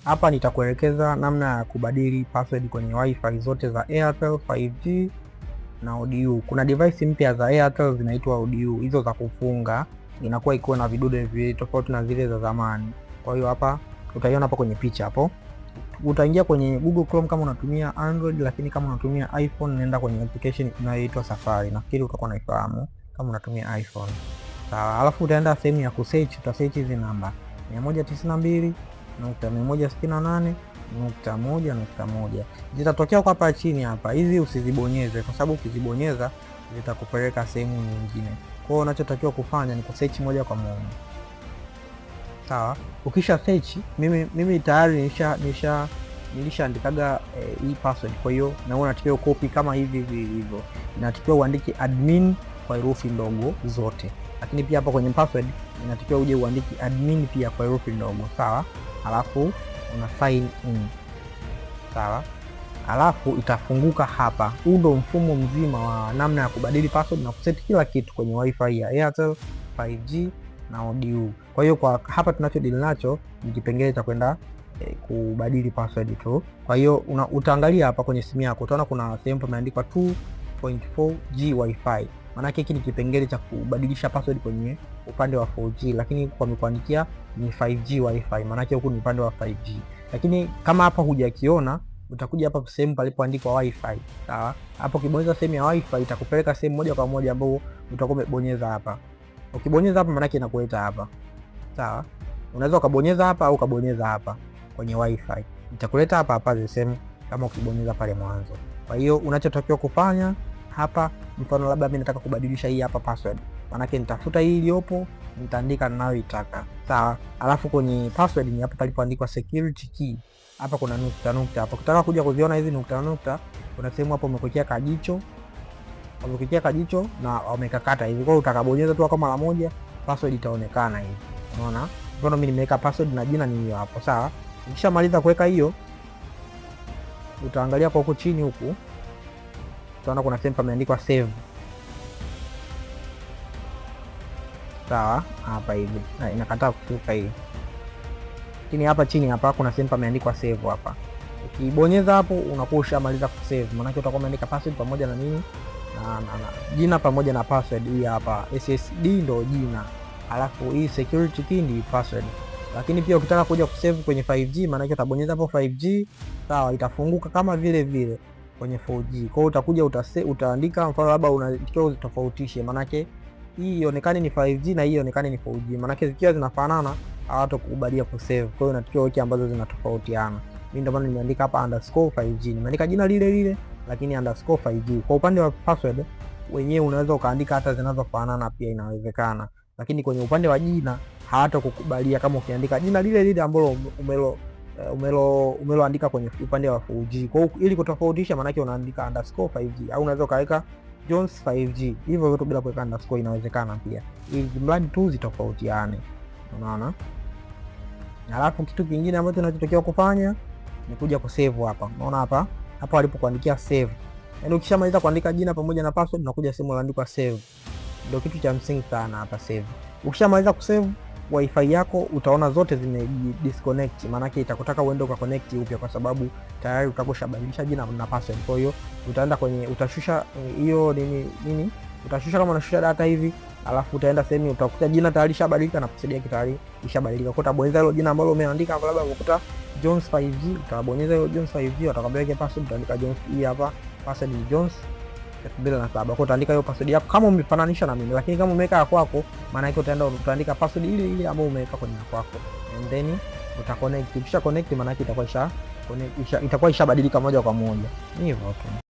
Hapa nitakuelekeza namna ya kubadili password kwenye Wi-Fi zote za Airtel 5G na ODU. Kuna device mpya za Airtel zinaitwa ODU, hizo za kufunga inakuwa iko na vidude viwili tofauti na zile za zamani. Kwa hiyo hapa utaiona hapa kwenye picha hapo. Utaingia kwenye Google Chrome kama unatumia Android, lakini kama unatumia iPhone nenda kwenye application inayoitwa Safari. Nafikiri utakuwa unaifahamu kama unatumia iPhone. Sawa, alafu utaenda sehemu ya kusearch, utasearch hizi namba 192.168.1.1 zitatokea kwa hapa chini hapa. Hizi usizibonyeze kwa sababu ukizibonyeza zitakupeleka sehemu nyingine. Kwa hiyo unachotakiwa kufanya ni kusearch moja kwa moja. Sawa, ukisha search, mimi tayari nilishaandikaga hii password. Kwa hiyo na wewe unatakiwa copy kama hivi hivi ilivyo. Inatakiwa uandike admin kwa herufi ndogo zote, lakini pia hapa kwenye password inatakiwa uje uandike admin pia kwa herufi ndogo, sawa. Alafu una sign in, sawa. Alafu itafunguka hapa. Huu ndo mfumo mzima wa namna ya kubadili password na kuset kila kitu kwenye Wi-Fi ya Airtel 5G na ODU. Kwa hiyo kwa hapa tunacho deal nacho ni kipengele cha kwenda kubadili password tu. Kwa hiyo utaangalia hapa kwenye simu yako utaona kuna sehemu pameandikwa 2.4G Wi-Fi. Maana hiki ni kipengele cha kubadilisha password kwenye upande wa 4G, lakini kwa wamekuandikia ni 5G Wi-Fi, maana huku ni upande wa 5G. Lakini kama hapa hujakiona, utakuja hapa sehemu palipoandikwa Wi-Fi. Sawa? Hapo ukibonyeza sehemu ya Wi-Fi itakupeleka sehemu moja kwa moja ambapo utakuwa umebonyeza hapa. Ukibonyeza hapa maana inakuleta hapa. Sawa? Unaweza ukabonyeza hapa au ukabonyeza hapa kwenye Wi-Fi. Itakuleta hapa hapa the same kama ukibonyeza pale mwanzo. Kwa hiyo unachotakiwa kufanya hapa, mfano labda mimi nataka kubadilisha hii hapa password. Maana nitafuta hii iliyopo, nitaandika ninayoitaka. Sawa? Alafu kwenye password ni hapa palipoandikwa security key. Hapa kuna nukta nukta hapa. Ukitaka kuja kuziona hizi nukta nukta, kuna sehemu hapo umekuwekea kajicho. Wamekuwekea kajicho na wamekakata hivi. Kwa hiyo utakabonyeza tu kama mara moja, password itaonekana hivi. Unaona? Mfano mimi nimeweka password na jina ni hiyo hapo, sawa? Ukishamaliza kuweka hiyo, utaangalia kwa huku chini huku, utaona kuna sehemu pameandikwa save. Sawa, hapa hivi. Na inakataa kushuka hii. Lakini hapa chini hapa kuna sehemu pameandikwa save hapa. Ukibonyeza hapo unakuwa ushamaliza kusave. Maana yake utakuwa umeandika password pamoja na nini? Na jina pamoja na password hii hapa. SSD ndo jina. Alafu hii security key ndio password. Lakini pia ukitaka kuja kusave kwenye 5G, maana yake utabonyeza hapo 5G, sawa, itafunguka kama vile vile kwenye 4G. Kwa hiyo utakuja utaandika mfano labda unatakiwa uzitofautishe, maana yake hii ionekane ni 5G na hii ionekane ni 4G. Maana yake zikiwa zinafanana hawatakubalia kusave. Kwa hiyo unatakiwa uweke ambazo zinatofautiana. Mimi ndio maana nimeandika hapa underscore 5G. Nimeandika jina lile lile lakini underscore 5G. Kwa upande wa password wenyewe unaweza ukaandika hata zinazofanana pia inawezekana. Lakini kwenye upande wa jina hawatakukubalia kama ukiandika jina lile lile ambalo umeloandika kwenye upande wa 4G. Kwa hiyo ili kutofautisha, maana yake unaandika underscore 5G au unaweza ukaweka Jones 5G. Hivyo vyote bila kuweka underscore inawezekana pia. Ili mradi tu zitofautiane. Unaona? Alafu kitu kingine ambacho unachotakiwa kufanya ni kuja kusave hapa. Unaona hapa? Hapa walipokuandikia save. Yaani ukishamaliza kuandika jina pamoja na password unakuja sehemu iliyoandikwa save. Ndio kitu cha msingi sana hapa save. Ukishamaliza kusave Wi-Fi yako utaona zote zime disconnect, maana yake itakutaka uende uka connect upya kwa sababu tayari utakuwa ushabadilisha jina na password. Kwa hiyo utaenda kwenye utashusha hiyo nini nini, utashusha kama unashusha data hivi, alafu utaenda sehemu utakuta jina tayari lishabadilika na password yake tayari ishabadilika. Kwa hiyo utabonyeza hilo jina ambalo umeandika hapo, labda ukuta Jones 5G, utabonyeza hiyo Jones 5G, watakwambia weke password, utaandika Jones hii hapa, password ni Jones 2007. Kwa hiyo utaandika hiyo password yako kama umefananisha na mimi, lakini kama umeweka ya kwako, maana yake utaenda utaandika password ile ile ambayo umeweka kwenye ya kwako, and then uta connect. Ukisha connect, maana yake itakuwa isha connect, itakuwa ishabadilika moja kwa moja. Ni hivyo tu.